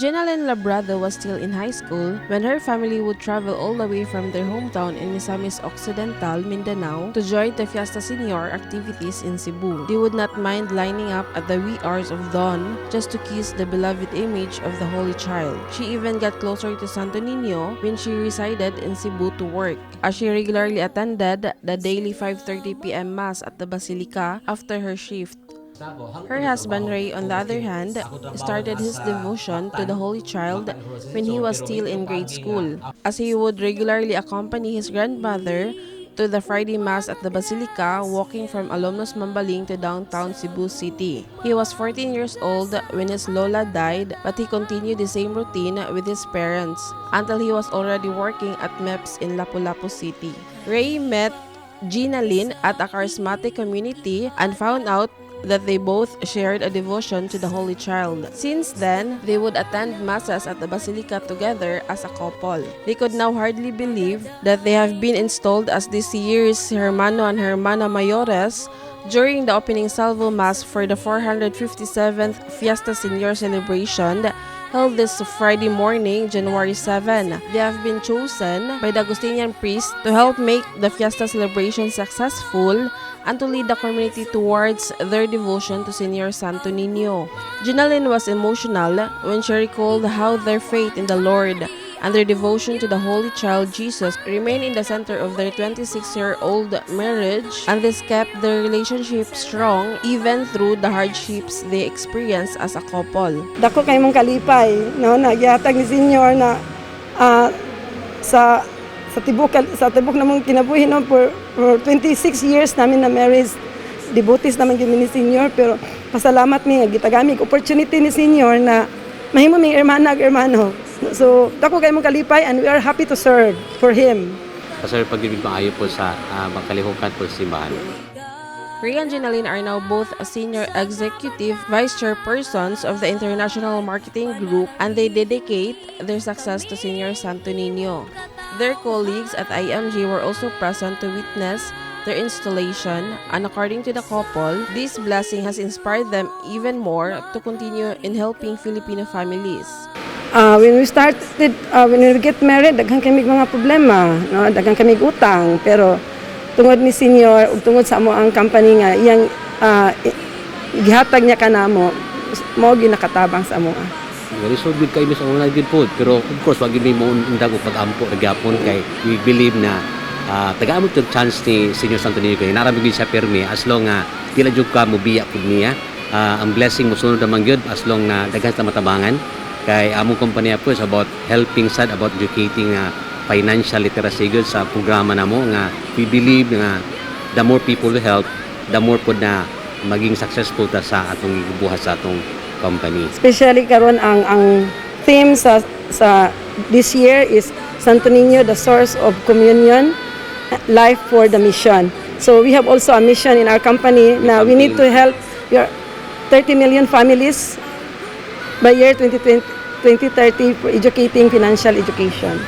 Jenalyn Labrado was still in high school when her family would travel all the way from their hometown in Misamis Occidental, Mindanao, to join the Fiesta Senior activities in Cebu. They would not mind lining up at the wee hours of dawn just to kiss the beloved image of the Holy Child. She even got closer to Santo Niño when she resided in Cebu to work, as she regularly attended the daily 5:30 p.m. Mass at the Basilica after her shift. Her husband Ray, on the other hand, started his devotion to the Holy Child when he was still in grade school, as he would regularly accompany his grandmother to the Friday Mass at the Basilica, walking from Alumnos Mambaling to downtown Cebu City. He was 14 years old when his lola died, but he continued the same routine with his parents until he was already working at MEPS in Lapu-Lapu City. Ray met Gina Lynn at a charismatic community and found out that they both shared a devotion to the Holy Child. Since then, they would attend masses at the Basilica together as a couple. They could now hardly believe that they have been installed as this year's Hermano and Hermana Mayores during the opening salvo mass for the 457th Fiesta Senior celebration held this Friday morning, January 7. They have been chosen by the Augustinian priest to help make the fiesta celebration successful and to lead the community towards their devotion to Senior Santo Niño. Ginalyn was emotional when she recalled how their faith in the Lord and their devotion to the Holy Child Jesus remain in the center of their 26-year-old marriage, and this kept their relationship strong even through the hardships they experienced as a couple. Dako kay mong kalipay, no, na gihatag ni Senior na sa tibok namong kinabuhi, no, for 26 years namin na marriage, devotees naman gyud mi ni Senior, pero pasalamat mi nga gitagaan mi opportunity ni Senior na mahimo ming hermana ug hermano. So dako kay mong kalipay and we are happy to serve for him. Pastor, pag-ibig maayo po sa makalihukan po sa simbahan. Ray and Jenaline are now both senior executive vice chairpersons of the International Marketing Group, and they dedicate their success to Senior Santo Niño. Their colleagues at IMG were also present to witness their installation, and according to the couple, this blessing has inspired them even more to continue in helping Filipino families. When we get married, daghan kami mga problema, no? Daghan kami utang, pero tungod ni Senior ug tungod sa amo ang company nga iyang gihatag niya kanamo, mao ginakatabang sa amo. Very so good kay sa una good food, pero of course wag gyud mi mo undang og pag-ampo ra gyapon kay we believe na tagaan mo tong chance ni Senior Santo Niño kay nara gyud siya pirmi as long nga dili jud ka mobiya pud niya. Ang blessing mosunod naman gyud as long na daghan ta matabangan kay among kompanya po is about helping sad, about educating financial literacy gyud sa programa namo nga we believe nga the more people we help, the more pod na maging successful ta sa atong gibuhat sa atong company. Especially karon ang theme sa this year is Santo Niño, the source of communion, life for the mission. So we have also a mission in our company na we need to help your 30 million families by year 2020, 2030 for educating financial education.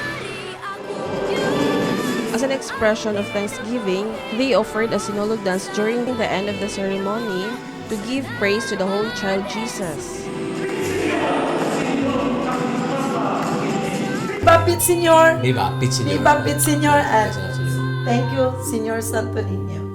As an expression of thanksgiving, they offered a sinulog dance during the end of the ceremony to give praise to the Holy Child Jesus. Viva Pit Senior! Viva Pit Senior! Viva Pit Senior! And thank you, Senior Santo Niño.